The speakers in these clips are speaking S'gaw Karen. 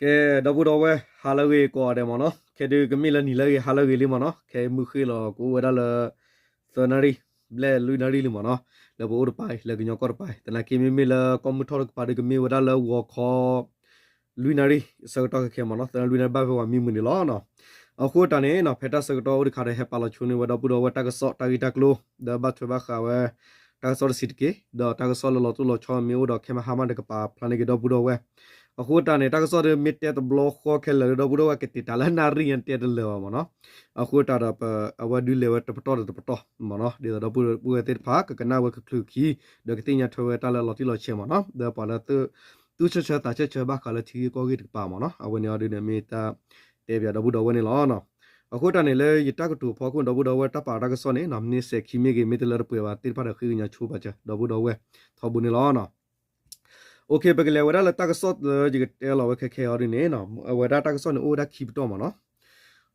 ကဲ ဒီပုၢ်ဒီဝဲၢ် ဟါလၢအဂ့ၤကိးဂၤဒဲးမ့ၢ်နီၤ, ခဲဒုးကမ့ၢ်လၢနံၤလၢအဂ့ၤ ဟါလၢအဂ့ၤလံမ့ၢ်နီၤ, ခဲမုၢ်ဃ့ၢ်လီၤကအိၣ်ဝဲဒၣ်လၢ သၢနၣ်ရံၣ် ဘျဲၣ်လွံၢ်နၣ်ရံၣ်လံမ့ၢ်နီၤ, လၢပအိၣ်တပၤအံၤ လၢကညီကီၢ်တပၤအံၤ, သနာ်က့မ့မ့ၢ်လၢကီၢ်မုၢ်ထီၣ်တကပၤဒီး ကမ့ၢ်ဝဲဒၣ်လၢဂီၤခီ လွံၢ်နၣ်ရံၣ် ဆၢကတီၢ်ခဲခဲမ့ၢ်နီၤ, သၢနၣ်ရံၣ်လွံၢ်နၣ်ရံၣ်ဘၣ်ဖဲပှၤမံမုာ်န့ၣ်လီၤ. အဃိတၢ်န့ၣ်နီၤ ဖဲတၢ်ဆၢကတီၢ်အိၣ်တခါဒီး ဟဲပာ်လီၤဆိန့ၢ်ဝဲဒီပုၢ်ဒီဝဲၢ်တၢ်ကစီၣ်တၢ်ဂ့ၢ်တၢ်ကျိၤ ဒီးဘၣ်ထွဲဘၣ်ဃးဝဲ တၢ်ကစီၣ်တဆံးတက့ၢ်, ဒီးတၢ်ကစီၣ်လၢလီၤတိၢ်လီၤဆီမ့ၢ်အိၣ်ဒီးခဲမဟါမၢ်တကပၤဖျါန့ၢ်က့ၤဒီပုၢ်ဒီဝဲၢ်. အဃိတၢ်န့ၣ် တၢ်ကစီၣ်ဒီးမ့ၢ်တဲတဘျီဃီခဲလၢာ်လၢဒီပုၢ်ဒီဝဲၢ်ကတဲာ်တာ်လၢနၣ်ရံၣ်ညါတဲတလၢာ်ဘၣ်မ့ၢ်နီၤ, အဃိတၢ်ဒီး အဝဲဒုးလဲၤဝဲတပတီၢ်ဒီးတပတီၢ်မ့ၢ်နီၤ, ဒ်သိးဒီပုၢ်ဝဲၢ်သ့ၣ်တဖၣ် ကကနၣ်ဝဲကချုးခံ ဒီးကသ့ၣ်ညါထွဲဝဲတၢ်လၢလီၤတံၢ်လီၤဆဲးမ့ၢ်နီၤ, ဒီးပှၤလၢ သူၣ်ဆၢဆၢသးဆၢဆၢဘၣ်ဃးလၢထံဂ့ၢ်ကီၢ်ဂ့ၢ်တကပၤမ့ၢ်နီၤ, အဝဲန့ၣ်အီၤဒုးန့ၣ်မ့ၢ်တၢ်တဲပၠးဒီပုၢ်ဒီဝဲၢ်န့ၣ်လီၤ. အဃိတၢ်န့ၣ် လၢယတၢ်ကတိၤဖီခိၣ်ဒီပုၢ်ဒီဝဲၢ်တၢ်ပာ်တၢ်ကစီၣ်န့ၣ် မ့ၢ်စဲးခံမ့ၢ်ဂ့ၤ မ့ၢ်တလၢတပှဲၤဘၣ်သ့ၣ်တဖၣ်ဒီး ဃ့ကညးဆိပာ်စၢၤဒီပုၢ်ဒီဝဲၢ်ထီဘိန့ၣ်လီၤ. ပကလဲၤဝဲဒၣ်လၢတၢ်ကစီၣ်လၢယကတဲလီၤဝဲခဲခဲအီၤဒ်န့ၣ် အဝဲဒၣ်တၢ်ကစီၣ်န့ၣ်အိၣ်ဝဲဒၣ်ခံပတီၢ်မ့ၢ်နီၤ,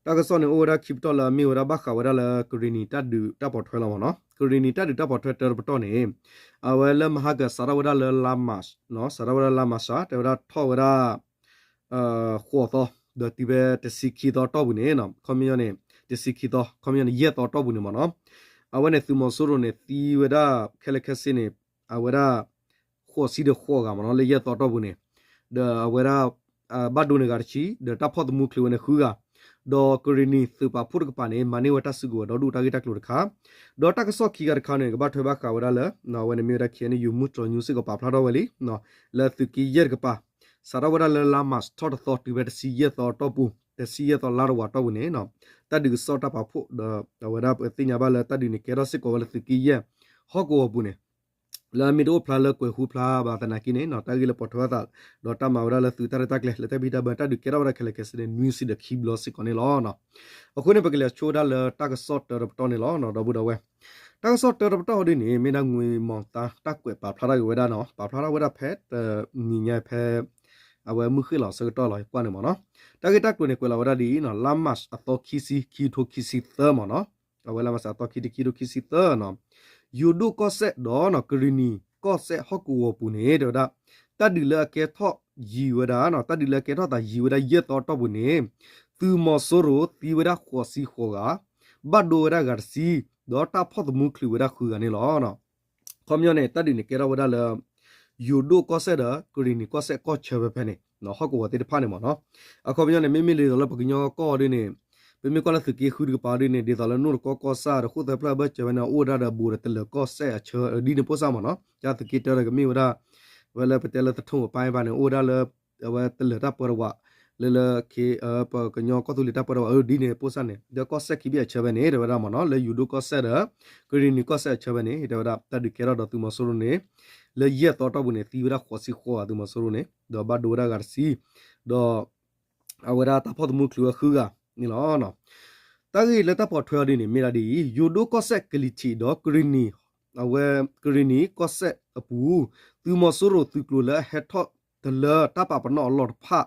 တၢ်ကစီၣ်န့ၣ်အိၣ်ဝဲဒၣ်ခံပတီၢ်လၢအမ့ၢ်ဝဲဒၣ်ဘၣ်ဃးဝဲဒၣ်လၢကရ့ၣ်နံၤတၢ်ဒုးတၢ်ပိာ်ထွဲလီၤမ့ၢ်နီၤ, ကရ့ၣ်နံၤတၢ်ဒုးတၢ်ပိာ်ထွဲတၢတပတီၢ်န့ၣ် အဝဲလၢမဟါကစးထီၣ်ဝဲဒၣ်လၢလါမး, စးထီၣ်ဝဲဒၣ်လါမးရှး တဲဝဲဒၣ်ထီၣ်ဝဲဒၣ် ဃိးသီ ဒီးတုၤဖဲတဆံခံသီတီၢ်ပူၤန့ၣ် ခီပညီန့ၣ် တဆံခံသီ ခီပညီန့ၣ် ယဲၢ်သီတီၢ်ပူၤန့ၣ်မ့ၢ်နီၤ, အဝဲန့ၣ်သုးမီၤစိရိၤန့ၣ် သံဝဲဒၣ်ခဲလၢာ်ခဲဆ့န့ၣ် အဝဲဒၣ် ဃိးဆံဒီးဃိးဂၤမ့ၢ်နီၤ လၢယဲၢ်သီတီၢ်ပူၤန့ၣ်, ဒီးအဝဲဒၣ် ဘၣ်ဒိန့ၢ်ဂၤတဆံ ဒီးတၢ်ဖီၣ်သမူချုးဝဲန့ၣ်ဃုဂၤ, ဒီးကရ့ၣ်နံၤသုးပာ်ဖှိၣ်တကပၤန့ၣ် မၤန့ၢ်ဝဲတၢ်စုကဝဲၤဒီဒူၣ်တၢ်ဂ့ၢ်တၢ်ကျိၤတခါ, ဒီးတၢ်ကစီၣ်ခံဂၤတခါန့ၣ် ကဘၣ်ထွဲဘၣ်ဃးဝဲဒၣ်လၢ အဝဲန့ၣ်မ့ၢ်ဝဲဒၣ် ခ့ၣ်အဲၣ်ယူၣ် မုၢ်တြီၤ news ကပာ်ဖျါထီၣ်ဝဲလံ လၢသုးက့ယဲၢ်တကပၤ စးထီၣ်ဝဲဒၣ်လၢလါမးထီၣ်တသီတုၤဖဲတဆံယဲၢ်သီတီၢ်ပူၤ တဆံယဲၢ်သီလါတဝာ်တီၢ်ပူၤန့ၣ် တၢ်ဒုးကစီၣ်တၢ်ပာ်ဖှိၣ်ဒီး အဝဲဒၣ်ပသ့ၣ်ညါဘၣ်လၢတၢ်ဒုးန့ၣ်ကဲထီၣ်စ့ၢ်ကီးဝဲလၢသုးက့ယဲၢ် ဟီၣ်ကဝီၤပူၤန့ၣ် လၢအမ့ၢ်တအိၣ်ဖျါလၢကွဲၤဟူဖျါဘၣ်သနာ်က့န့ၣ် တၢ်ဂ့ၢ်လၢပိာ်ထွဲအသး ဒီးတၢ်မၤဝဲဒၣ်လၢသုးတၢ်ရဲၣ်တၢ်ကျဲၤ လၢတၢ်ဘံၣ်တၢ်ဘၢတၢ်ဒုးကဲထီၣ်ဝဲဒၣ်ခဲလၢာ်ခဲဆ့န့ၣ် နွံဆံဒီးခံဘျီစ့ၢ်ကီးန့ၣ်လီၤ. အဃိန့ၣ် ပကလဲၤဆိဝဲဒၣ်လၢတၢ်ကစီၣ်တၢတပတီၢ်န့ၣ်လီၤ ဒီပုၢ်ဒီဝဲၢ်, တၢ်ကစီၣ်တၢတပတီၢ်အီၤဒ်န့ၣ် မ့ၢ်ဒၣ် ငွေမီၤသန်း တၢ်ကွဲးပာ်ဖျါထီၣ်က့ၤဝဲဒၣ်နီၤ ပာ်ဖျါထီၣ်ဝဲဒၣ်ဖဲတနံၤညါဖဲ အဝဲမုၢ်ဃ့ၢ်လီၤဆၢကတီၢ်လီၤ ယကွၢ်န့ၣ်မ့ၢ်နီၤ, တၢ်ဂ့ၢ်တၢ်ကျိၤန့ၣ် ကွဲးလီၤဝဲဒၣ်ဒ်အံၤနီၤ လါမးအသီခံဆံ ခံကထိခံဆံသၢမ့ၢ်နီၤ, အဝဲလါမးအသီခံဆံ ခံကထိခံဆံသၢနီၤ, ယိၤဒိၣ်ကီၢ်စဲၣ်ဒီး ကရ့ၣ်နံၤကီၢ်စဲၣ်ဟီၣ်ကဝီၤပူၤန့ၣ် တဲဝဲဒၣ် တၢ်ဒုးလၢအကဲထီၣ်ယံၤဝဲဒၣ် တၢ်ဒုးလၢအကဲထီၣ်သးယံၤဝဲဒၣ်ယဲၢ်သီတီၢ်ပူၤန့ၣ် သုးမီၤစိရိၤသံဝဲဒၣ်ဃိးဆံဃိးဂၤ, ဘၣ်ဒိဝဲဒၣ်ဂၤတဆံ, ဒီးတၢ်ဖီၣ်သမူချုးဝဲဒၣ်ဃုဂၤန့ၣ်လီၤ. ခီပညီန့ၣ် တၢ်ဒုးန့ၣ်ကဲထီၣ်ဝဲဒၣ်လၢ ယိၤဒိၣ်ကီၢ်စဲၣ်ဒီး ကရ့ၣ်နံၤကီၢ်စဲၣ်ကီၢ်ဆၢဖဲဖဲန့ၣ် ဟီၣ်ကဝီၤသ့ၣ်တဖၣ်န့ၣ်မ့ၢ်နီၤ, အခီပညီန့ၣ် မ့မ့ၢ်ဒ်သိးလၢပကညီကီၢ်ဒ်န့ၣ် ပမ့ၢ်ကွၢ်လၢသုးက့ဃုတကပၤဒ်န့ၣ် ဒ်သိးလၢနိၣ်တကီကီၢ်ဆၣ်ဒီး ဃိၣ်သၢဖျၢၣ်အဘၢၣ်စၢၤဝဲန့ၣ် အိၣ်ဝဲဒၣ်ဒီးဘူးဒီးတလၢၤကီၢ်စဲၣ်အဆၢဒ်န့ၣ်ပိၢ်စၢ်မ့ၢ်နီၤ, ကသုးက့တၢဒီးကမ့ၢ်ဝဲဒၣ် ဝဲလၢပတဲလၢသထူၣ်အပၢ်ဘၣ်န့ၣ် အိၣ်ဝဲဒၣ်လၢ အဝဲတလၢၤတၢ်ပၢတဝး လၢလၢ ပကညီကီၢ်သူလ့ၤတၢ်ပၢတဝးအဒ်န့ၣ်ပိၢ်စၢ်န့ၣ် ဒီးကီၢ်စဲၣ်ခံဘ့ၣ်အဆၢဖဲန့ၣ် တဲဝဲဒၣ်မ့ၢ်နီၤ လၢယိၤဒိၣ်ကီၢ်စဲၣ်ဒီး ကရ့ၣ်နံၤကီၢ်စဲၣ်အဆၢဖဲန့ၣ် တဲဝဲဒၣ် တၢ်ဒုးကဲထီၣ်ဒီးသုးမီၤစိရိၤန့ၣ် လၢယဲၢ်သီတီၢ်ပူၤန့ၣ် သံဝဲဒၣ်ဃိးဆံဃိးဂၤသုးမီၤစိရိၤန့ၣ် ဒီးဘၣ်ဒိဝဲဒၣ်ဂၤတဆံ ဒီး အဝဲဒၣ်တၢ်ဖီၣ်သမူချုးဝဲဃုဂၤန့ၣ်လီၤ. တၢ်ဂ့ၢ်လၢတၢ်ပိာ်ထွဲအီၤဒ်န့ၣ် မ့ၢ်ဒၣ်ဒ်အံၤ ယိၤဒိၣ်ကီၢ်စဲၣ်ကလံၤထံးဒီးကရ့ၣ်နံၤ အဝဲကရ့ၣ်နံၤကီၢ်စဲၣ်အပူၤ သုးမီၤစိရိၤသုးကျိၤလၢအဟဲထီၣ်တလၢတၢ်ပာ်ပနီၣ်အလီၢ်တဖၣ်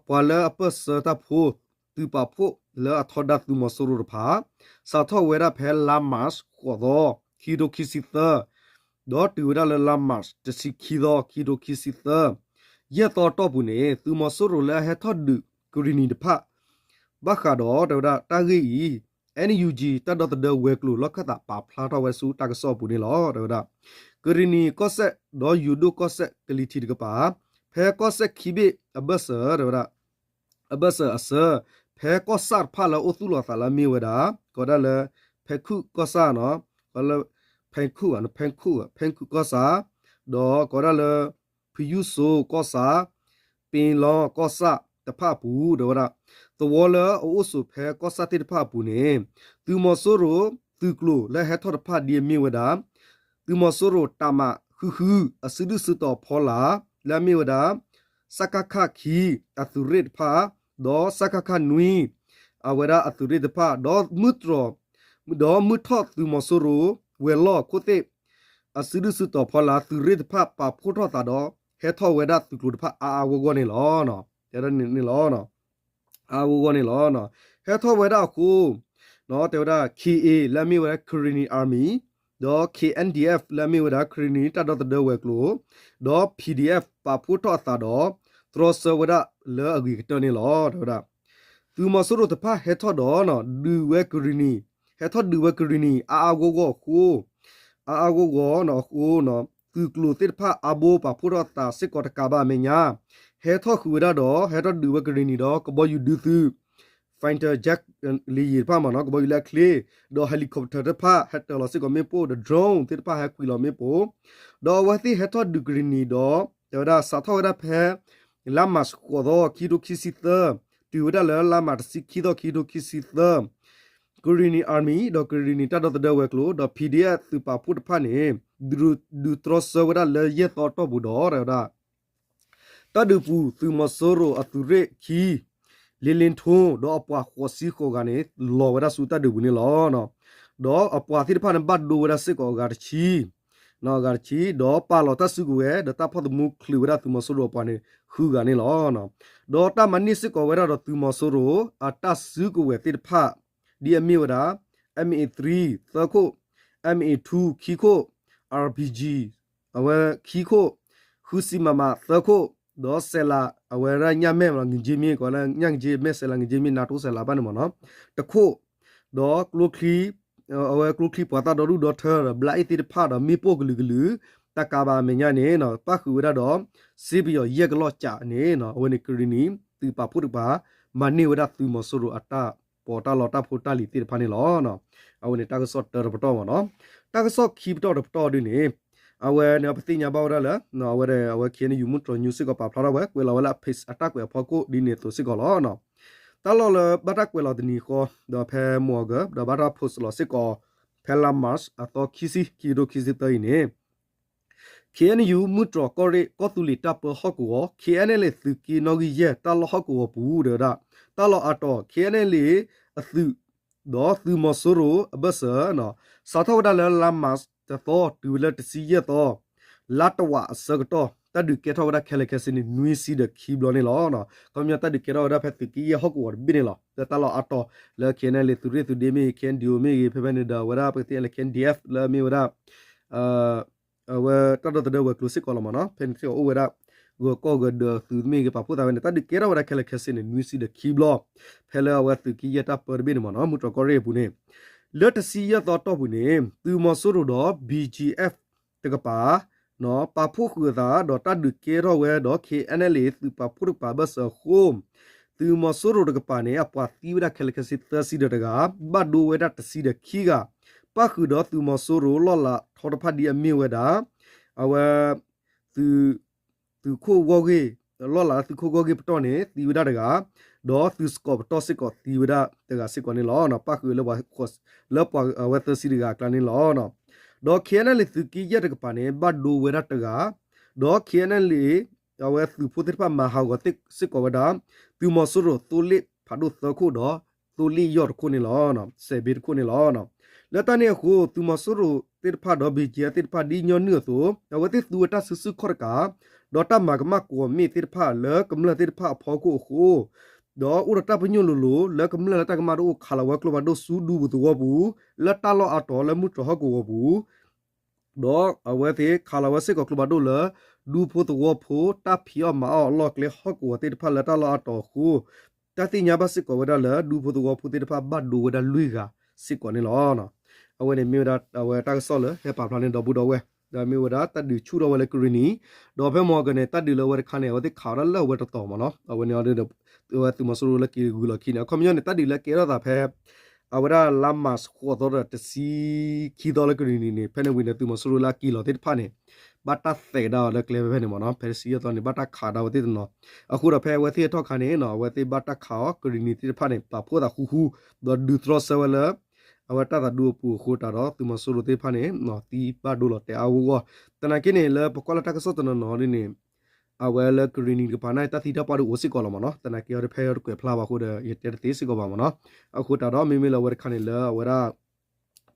ပှၤလၢအပၢၢ်ဆၢတၢ်ဖိ သုးပာ်ဖှိၣ်လၢအထီဒါသုးမီၤစိရိၤတဖၣ် စးထီၣ်ဝဲဒၣ်ဖဲလါမးဃိးသီ ခံကထိခံဆံသၢ ဒီးတုၤဝဲဒၣ်လၢလါမးတဆံခံသီ ခံကထိခံဆံသၢ ယဲၢ်သီတီၢ်ပူၤန့ၣ် သုးမီၤစိရိၤလၢအဟဲထီၣ်ဒုးကရ့ၣ်နံၤတဖၣ် ဘၣ်ဃးဒီးတဲဝဲဒၣ်တၢ်ဂ့ၢ်အံၤ NUG တၢ်ဒီသဒၢဝဲၤကျိၤလီၢ်ခၢၣ်သးပာ်ဖျါထီၣ်ဝဲဆူတၢ်ကစီၣ်အပူၤန့ၣ်လီၤ. တဲဝဲဒၣ် ကရ့ၣ်နံၤကီၢ်စဲၣ်ဒီးယိၤဒိၣ်ကီၢ်စဲၣ်ကလံၤထံးတကပၤ ဖဲကီၢ်စဲၣ်ခံဘ့ၣ်အဘၢၣ်စၢၤ တဲဝဲဒၣ် အဘၢၣ်စၢၤအဆၢ ဖဲကီၢ်ဆၣ်တဖၣ်လၢအအိၣ်သူၣ်လီၤသးလၢအမ့ၢ်ဝဲဒၣ် ကိးဒၣ်လၢ ဖဲခုၣ်ကီၢ်ဆၣ်နီၤ လၢ ဖဲခုၣ် ဖဲခုၣ် ဖဲခုၣ်ကီၢ်ဆၣ် ဒီးကိးဒၣ်လၢ ဖယူစိကီၢ်ဆၣ် ပ့လီကီၢ်ဆၣ်တဖၣ်အပူၤ တဲဝဲဒၣ် သဝီလၢအအိၣ်ဆိးဖဲကီၢ်ဆၣ်သ့ၣ်တဖၣ်အပူၤန့ၣ် သုးမီၤစိရိၤသုးကျိၤလၢအဟဲထီၣ်တဖၣ်ဒ်အမ့ၢ်ဝဲဒၣ် သုးမီၤစိရိၤတၢ်မၤဃုဃု အစုဒုၣ်စုတီၤဖီလာ် လၢအမ့ၢ်ဝဲဒၣ် စကခ ခံ အသုးရ့ၣ်တဖၣ် ဒီး စကခ နွံ အဝဲဒၣ်အသုးရ့ၣ်တဖၣ် ဒီးမုၢ်တြီၤ ဒီးမုၢ်ထီၣ်သုးမီၤစိရိၤ ဝဲၤလီၢ်ခိၣ်သ့ၣ် အစုဒုၣ်စုတီၤဖီလာ်သုးရ့ၣ်တဖၣ် ပာ်ဖှိၣ်ထီၣ်သးဒီး ဟဲထီၣ်ဝဲဒၣ်သုးကျိၤတဖၣ်အါအါဂီၢ်ဂီၢ်န့ၣ်လီၤ. တဲဒၣ်န့ၣ်လီၤ. အါအါဂီၢ်ဂီၢ်န့ၣ်လီၤ. ဟဲထီၣ်ဝဲဒၣ်အဃိ တဲဝဲဒၣ် ခ့ၣ်အ့ၣ် လၢအမ့ၢ်ဝဲဒၣ် Karenni Army ဒီး ခ့ၣ်အၣ်ဒံၣ်အၣ် လၢအမ့ၢ်ဝဲဒၣ် ကရ့ၣ်နံၤတၢ်ဒီသဒၢဝဲၤကျိၤ ဒီး ပီၣ်ဒီအၣ် ပာ်ဖှိၣ်ထီၣ်အသးဒီး တြီဆၢဝဲဒၣ်လၢအဂ့ၤကတၢၢ်န့ၣ်လီၤ တဲဝဲဒၣ်. သုးမီၤစိရိၤတဖၣ်ဟဲထီၣ်ဒီး ဒုးဝဲကရံၣ်နံၤ, ဟဲထီၣ်ဒုးဝဲကရံၣ်နံၤ အါအါဂီၢ်ဂီၢ်အဃိ အါအါဂီၢ်ဂီၢ်အဃိ သုးကျိၤသ့ၣ်တဖၣ်အါဘိပာ်ဖှိၣ်ထီၣ်အသးစ့ၢ်ကီးတကးဘၣ်အမဲာ်ညါ ဟဲထီၣ်ဃုာ်ဝဲဒၣ်ဒီး ဟဲထီၣ်ဒုးဝဲကရံၣ်နံၤဒီး ကဘီယူၤဒုးသုး fighter jet လံယံၤတဖၣ်မ့ၢ်နီၤ ကဘီယူၤလၢအချ့ ဒီး helicopter တဖၣ်ဟဲတၢၤလီၤစ့ၢ်ကီးမ့ၣ်ပိၢ် ဒီး drone သ့ၣ်တဖၣ်ဟဲကွံာ်လီၤမ့ၣ်ပိၢ် ဒီးအဝဲသ့ၣ်ဟဲထီၣ်ဒုးကရံၣ်နံၤဒီး တဲဝဲဒၣ်စးထီၣ်ဝဲဒၣ်ဖဲ လါမၢ်ၡးဃိးသီ ခံကထိခံဆံသၢ တုၤဝဲဒၣ်လၢလါမၢ်ၡးတဆံခံသီ ခံကထိခံဆံသၢ Karenni Army ဒီး Karenni တၢ်ဒီသဒၢဝဲၤကျိၤ ဒီး P D F သုးပာ်ဖှိၣ်တဖၣ်န့ၣ် ဒုးတြီဆၢဝဲဒၣ်လၢယဲၢ်သီအတီၢ်ပူၤဒီး တဲဝဲဒၣ် တၢ်ဒုးပူၤ သုးမီၤစိရိၤအသုးရ့ၣ်ခံ လ့လ့ထိ ဒီးအပှၤဃိးဆံဃိးဂၤန့ၣ် လီၤဝဲဒၣ်ဆူတၢ်ဒုးပူၤန့ၣ်လီၤ. ဒီးအပှၤသ့ၣ်တဖၣ်န့ၣ် ဘၣ်ဒိဝဲဒၣ်စ့ၢ်ကီးအဂၤတဆံ အဂၤတဆံ ဒီးပာ်လီၤတၢ်စုကဝဲၤ ဒီးတၢ်ဖီၣ်သမူချုးဝဲဒၣ်သုးမီၤစိရိၤအပှၤန့ၣ် ဃုဂၤန့ၣ်လီၤ. ဒီးတၢ်မၤန့ၢ်စ့ၢ်ကီးဝဲဒၣ်ဒီးသုးမီၤစိရိၤ အတၢ်စုကဝဲၤသ့ၣ်တဖၣ် ဒ်အမ့ၢ်ဝဲဒၣ် M A three သၢခိၣ်, M A two ခံခိၣ်, R P G အဝဲခံခိၣ်, ဃုဆံ မမ သၢခိၣ်, ဒီးစဲးလၤ အဝဲဒၣ်ညၣ်မဲၢ် ငက့မ့ၢ် ကိးလၢညၣ်ငက့မဲၢ် စဲးလၤငက့မ့ၢ် နာ်တိစဲးလၤဘၣ်န့ၣ်မ့ၢ်နီၤ တခိၣ်, ဒီးကျိချံ အဝဲကျိချံပှၤသၣ်ဒီဒူၣ်ဒီထၢ ဒီးဘျါအ့ၣ်သ့ၣ်တဖၣ်ဒီးမ့ၣ်ပိၢ်ကလုာ်ကလုာ် တၢ်ကးဘၣ်အမဲာ်ညါန့ၣ် ပၣ်ဃုာ်ဝဲဒၣ်ဒီး စ့ပယီၤယဲၢ်ကလီၢ်ကးန့ၣ် အဝဲန့ၣ်ကရံၣ်နံၤ သုးပာ်ဖှိၣ်တကပၤ မၤန့ၢ်ဝဲဒၣ်သုးမီၤစိရိၤအတၢ်ပီးတၢ်လီတၢ်ဖိတၢ်လံၤသ့ၣ်တဖၣ်န့ၣ်လီၤ. အဝဲန့ၣ်တၢ်ကစီၣ်တၢတပတီၢ်မ့ၢ်နီၤ တၢ်ကစီၣ်ခံပတီၢ်တပတီၢ်ဒ်န့ၣ် အဝဲန့ၣ်ပသ့ၣ်ညါဘၣ်ဝဲဒၣ်လၢ အဝဲဒၣ်အဝဲ K N U မုၢ်တြီၤ news စ့ၢ်ကီးပာ်ဖျါထီၣ်ဝဲ ကွဲးလီၤဝဲလၢအ page အတၢ်ကွဲးအဖီခိၣ်ဒ်န့ၣ်အသိးစ့ၢ်ကီးလီၤ. တၢ်လီၢ်လၢဘၣ်တၢ်ကွဲးလီၤတနံၤဃီ ဒီးဖဲ မုၢ်အီက ဒီးဘၣ်တၢ် post လီၤစ့ၢ်ကီး ဖဲလါ March အသီခံဆံ ခံကထိခံဆံသၢအံၤန့ၣ် K N U မုၢ်တြီၤကီၢ်ရ့ၣ် ကီၢ်သူလ့ၤတၢ်ပၢဟီၣ်ကဝီၤ K N L A သုးက့နီၣ်ဂံၢ်ယဲၢ် တၢ်လီၢ်ဟီၣ်ကဝီၤပူၤ တဲဝဲဒၣ် တၢ်လီၢ်အါတီၤ K N L A အသုး ဒီးသုးမီၤစိရိၤအဘၢၣ်စၢၤ စးထီၣ်ဝဲဒၣ်လၢလါ March တသီ တုၤဝဲလၢတဆံယဲၢ်သီ လါတဝာ်အဆၢကတီၢ် တၢ်ဒုးကဲထီၣ်ဝဲဒၣ်ခဲလၢာ်ခဲဆ့န့ၣ် နွံဆံဒီးခံဘျီန့ၣ်လီၤ. ခီပညီတၢ်ဒုးကဲထီၣ်ဝဲဒၣ်ဖဲသုးက့ယဲၢ်ဟီၣ်ကဝီၤတဘ့ၣ်န့ၣ်လီၤ. လၢတၢ်လီၢ်အါတီၤ လၢ K N L A သုးရ့ၣ်သုးဒ့မ့ၢ်ဂ့ၤ K N D O မ့ၢ်ဂ့ၤ ဖဲဖဲန့ၣ်ဒီး အဝဲဒၣ်ပကသ့ၣ်ညါလၢ K N D F လၢအမ့ၢ်ဝဲဒၣ် အဝဲတၢ်ဒီသဒၢဝဲၤကျိၤစ့ၢ်ကီးလီၤမ့ၢ်နီၤ ဖဲန့ၣ်စ့ၢ်ကီးအိၣ်ဝဲဒၣ် ဂၢၤကီၢ်ဂၢၤဒၢးသုးမ့ၢ်ဂ့ၤ ပာ်ဖှိၣ်သးဝဲန့ၣ် တၢ်ဒုးကဲထီၣ်ဝဲဒၣ်ခဲလၢာ်ခဲဆ့န့ၣ် နွံဆံဒီးခံဘျီ ဖဲလၢအဝဲသုးက့ယဲၢ်တၢ်ပၢတဘ့ၣ်န့ၣ်မ့ၢ်နီၤ မုၢ်တြီၤကီၢ်ရ့ၣ်အပူၤန့ၣ် လၢတဆံယဲၢ်သီတီၢ်ပူၤန့ၣ် သုးမီၤစိရိၤဒီး B G F တကပၤ ပာ်ဖှိၣ်ဃုာ်အသးဒီးတၢ်ဒုးကဲထီၣ်ဝဲဒီး K N L A သုးပာ်ဖှိၣ်တကပၤဘၢၣ်စၢၤအဃိ သုးမီၤစိရိၤတကပၤန့ၣ် အပှၤသံဝဲဒၣ်ခဲလၢာ်ခဲဆ့သၢဆံဒီးတဂၤ ဘၣ်ဒိဝဲဒၣ်တဆံဒီးခံဂၤ ပၣ်ဃုာ်ဒီးသုးမီၤစိရိၤလီၢ်လၤထီတဖၣ်ဒ်အမ့ၢ်ဝဲဒၣ် အဝဲ သုး သုးခိၣ်ဂီၢ်ဂ့ၢ် လီၢ်လၤသုးခိၣ်ဂီၢ်ဂ့ၢ်ပတီၢ်န့ၣ် သံဝဲဒၣ်တဂၤ ဒီးသုးစကီးပတီၢ်စ့ၢ်ကီးသံဝဲဒၣ်တဂၤစ့ၢ်ကီးန့ၣ်လီၤ. ပၣ်ဃုာ်လၢပှၤ လၢပှၤအဝဲသၢဆံတဂၤအကျါန့ၣ်လီၤ. ဒီး K N L A သုးက့ယဲၢ်တကပၤန့ၣ် ဘၣ်ဒိဝဲဒၣ်တဂၤ ဒီး K N L A အဝဲသုးဖိသ့ၣ်တဖၣ်မၤဟးဂီၤစ့ၢ်ကီးဝဲဒၣ် သုးမီၤစိရိၤသိလ့ၣ်ဖးဒိၣ်သၢခိၣ်ဒီး သိလ့ၣ်ယီၢ်တခိၣ်န့ၣ်လီၤ. စဲးဘ့တခိၣ်န့ၣ်လီၤ. လၢတၢ်န့ၣ်အဃိ သုးမီၤစိရိၤသ့ၣ်တဖၣ်ဒီး B G F သ့ၣ်တဖၣ်ဒ်ညီနုၢ်အသိး အဝဲသ့ၣ်သူဝဲတၢ်စုဆူၣ်ခီၣ်တကး ဒီးတၢ်မၤကမၣ်ကွီၢ်မ့ၣ်သ့ၣ်တဖၣ်လၢကမျၢၢ်သ့ၣ်တဖၣ်အဖီခိၣ်အဃိ ဒီးအိၣ်ဒီးတၢ်ပညိၣ်လိၤလိၤ လၢကမျၢၢ်လၢတၢ်ကမၣ်တအိၣ်ခးလီၤဝဲကျိဖးဒိၣ်ဆူဒူပူၤသဝီပူၤ လၢတၢ်လီၢ်အါတီၤလၢမုၢ်တြီၤဟီၣ်ကဝီၤပူၤ ဒီးအဝဲသ့ၣ်ခးလီၤဝဲစ့ၢ်ကီးကျိဖးဒိၣ်လၢ ဒူဖိသဝီဖိ တၢ်ဖံးအီၣ်မၤအီၣ်အလီၢ်ကျဲဟီၣ်ကဝီၤသ့ၣ်တဖၣ်လၢတၢ်လီၢ်အါတီၤအဃိ တၢ်သ့ၣ်ညါဘၣ်စ့ၢ်ကီးဝဲဒၣ်လၢ ဒူဖိသဝီဖိသ့ၣ်တဖၣ်ဘၣ်ဒိဝဲဒၣ်လွံၢ်ဂၤစ့ၢ်ကီးန့ၣ်လီၤ. အဝဲန့ၣ်မ့ၢ်ဝဲဒၣ်အဝဲတၢ်ကစီၣ်လၢဟဲပာ်ဖျါန့ၢ်ဒီပုၢ်ဒီဝဲၢ် ဒီးမ့ၢ်ဝဲဒၣ်တၢ်ဒုးဆူၣ်ထီၣ်ဝဲလၢကရံၣ်နံၤ ဒီးဖဲမုၢ်အီကန့ၣ် တၢ်ဒုးလၢအဝဲတခါန့ၣ် အဝဲသ့ၣ်ခးဝဲဒၣ်လၢအဝဲတတီၤမ့ၢ်နီၤ အဝဲန့ၣ် အဝဲသုးမီၤစိရိၤလၢက့ၤဂုာ်လီၤခံန့ၣ် အခီပညီန့ၣ် တၢ်ဒုးလၢကဲထီၣ်သးဖဲ အဝဲဒၣ်လါမၢ်ၡးဃိးသီဒီးတဆံခံသီလၢကရံၣ်နံၤန့ၣ် ဖဲန့ၣ်ဝံၤန့ၣ် သုးမီၤစိရိၤလၢအက့ၤလီၤသ့ၣ်တဖၣ်န့ၣ် ဘၣ်တၢ်သဲးကဒါအီၤလၢကျဲဖဲဖဲန့ၣ်မ့ၢ်နီၤ ဖဲတဆံယဲၢ်သီန့ၣ် ဘၣ်တၢ်ခးကဒါဝဲသ့ၣ်တနီၤ အဃိဒီးဖဲအဝဲသ့ၣ်အထီၣ်ခါန့ၣ်နီၤ အဝဲသ့ၣ်ဘၣ်တၢ်ခးအီၤ ကရံၣ်နံၤသ့ၣ်တဖၣ်န့ၣ် ပာ်ဖှိၣ်သးဃူဃူ ဒီးဒုးတြီဆၢဝဲလၢ အဝဲတၢ်သးဒူအပူၤအဃိတးဒီး သုးမီၤစိရိၤသ့ၣ်တဖၣ်န့ၣ် သံဘၣ်ဒိလီၤတဲာ်အါဂီၢ်ဂီၢ် သနာ်က့န့ၣ် လၢပကွၢ်လၢတၢ်ကစီၣ်တနီၤနီၤဒ်န့ၣ် အဝဲလၢကရံၣ်နံၤတကပၤန့ၣ် တၢ်သံတၢ်ပှၢ်ဒိၣ်အိၣ်စ့ၢ်ကီးလီၤမ့ၢ်နီၤ သနာ်က့အီၤတဖဲအီၤတကွဲးဖျါဘၣ်အဃိဒီး ယတဲတသ့စ့ၢ်ကီးဘၣ်မ့ၢ်နီၤ အဃိတးဒီး မ့မ့ၢ်လၢအဝဲတခါန့ၣ်လၢအဝဲဒၣ်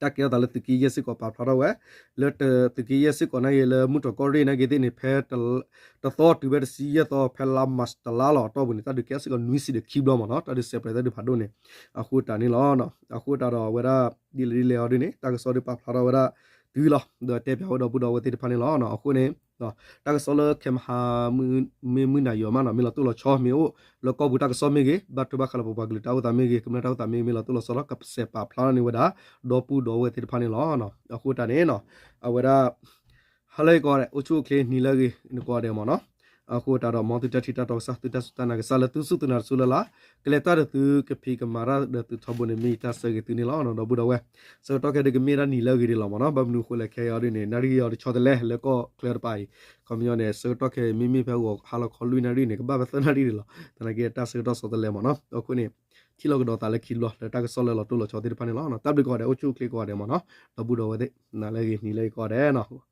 တၢ်ကဲထီၣ်သးလၢသုးက့ယဲၢ်စ့ၢ်ကီးပာ်ဖျါထီၣ်ဝဲ လၢသုးက့ယဲၢ်စ့ၢ်ကီးနာ်က့ လၢမုၢ်တြီၤကီၢ်ရ့ၣ်နာ်က့သ့ၣ်န့ၣ် ဖဲ တသီတုၤဖဲတဆံယဲၢ်သီ ဖဲလါမၢ်ၡးတလါလီၤအတီၢ်ပူၤန့ၣ် တၢ်ဒုးကဲထီၣ်စ့ၢ်ကီးနွံဆံဒီးခံဘျီမ့ၢ်နီၤ တၢ်ဒုးစဲးပြဲးတၢ်ဒုးဖးဒိၣ်န့ၣ် အဃိတးန့ၣ်လီၤ. အဃိတးဒီးအဝဲဒၣ် ဒ်လဲၣ်ဒ်လဲၣ်အီၤဒ်န့ၣ် တၢ်ကစီၣ်ဒုးပာ်ဖျါထီၣ်ဝဲဒၣ်တုၤလီၤ ဒီးတဲပၠးဝဲဒီပုၢ်ဒီဝဲၢ်သ့ၣ်တဖၣ်န့ၣ်လီၤ. အဃိန့ၣ် တၢ်ကစီၣ်လၢခဲမဟါ မ့ၢ်မုၢ်နၤယီၤမးနီၤ မ့ၢ်လီၤတိၢ်လီၤဆီမ့ၢ်အိၣ် လၢကီၢ်ပူၤတၢ်ကစီၣ်မ့ၢ်ဂ့ၤ ဘၣ်ထွဲဘၣ်ဃးလၢပပှၤကလုာ်တၢ်အိၣ်သးမ့ၢ်ဂ့ၤ ကမျၢၢ်တၢ်အိၣ်သးမ့ၢ်ဂ့ၤ မ့ၢ်လီၤတိၢ်လီၤဆီလီၤ ကစဲးပာ်ဖျါထီၣ်န့ၢ်ဝဲဒၣ် ဒီပုၢ်ဒီဝဲၢ်သ့ၣ်တဖၣ်န့ၣ်လီၤ. အဃိတၢ်န့ၣ် အဝဲဒၣ် ဟါလၢအဂ့ၤကိးဂၤဒဲး အိၣ်ဆူၣ်အိၣ်ချ့နံၤလၢအဂ့ၤကိးဂၤဒဲးမ့ၢ်နီၤ. အဃိတၢ်ဒီး မ်သုတၢ်ထံၣ်တၢ်တီကစၢ် သုတၢ်စူၢ်တၢ်နာ်ကစၢ်လၢ သုစူၢ်သုနာ်တစူၢ်လၢ်လၢ် ကလဲၤတၢ်ဒီးသု ကဖံးကမၤတၢ်ဒီးသုထီဘိန့ၣ် မ့ၢ်ယတၢ်ဆၢဂ့ၤသုန့ၣ်လီၤ. ဒီပုၢ်ဒီဝဲၢ် ဆၢကတီၢ်ခဲအံၤဒုးကမ့ၢ်ဒၣ်နံၤလၢအဂ့ၤဒံးလီၤမ့ၢ်နီၤ. ဘၣ်မနုၤအဃိလဲၣ် ခဲအံၤအီၤဒ်န့ၣ် နၣ်ရံၣ်အီၤတဆီတလဲ လၢကီၢ်ချၢတပၤအံၤ ခီပညီန့ၣ် ဆၢကတီၢ်ခဲအံၤ မ့မ့ၢ်ဖဲဂီၤဟါလီၤခီလွံၢ်နၣ်ရံၣ်န့ၣ် ကဘၣ်ဖဲသၢနၣ်ရံၣ်ဒံးလီၤ. သနာ်က့တၢ်ဆၢကတီၢ်ဆီတလဲမ့ၢ်နီၤ. အဃိန့ၣ် ထံၣ်လိာ်ကဒီးသးလၢခံတဘျီ လၢတၢ်ကစီၣ်လၢလီၤတိၢ်လီၤဆီသ့ၣ်တဖၣ်န့ၣ်လီၤ. တၢ်ဘျုးကိးဂၤဒဲး အိၣ်ဆူၣ်အိၣ်ချ့ကိးဂၤဒဲးမ့ၢ်နီၤ. ဒီပုၢ်ဒီဝဲၢ်သ့ၣ် နၤလၢအဂ့ၤနံၤလၢအဂ့ၤကိးဂၤဒဲးနီၤ.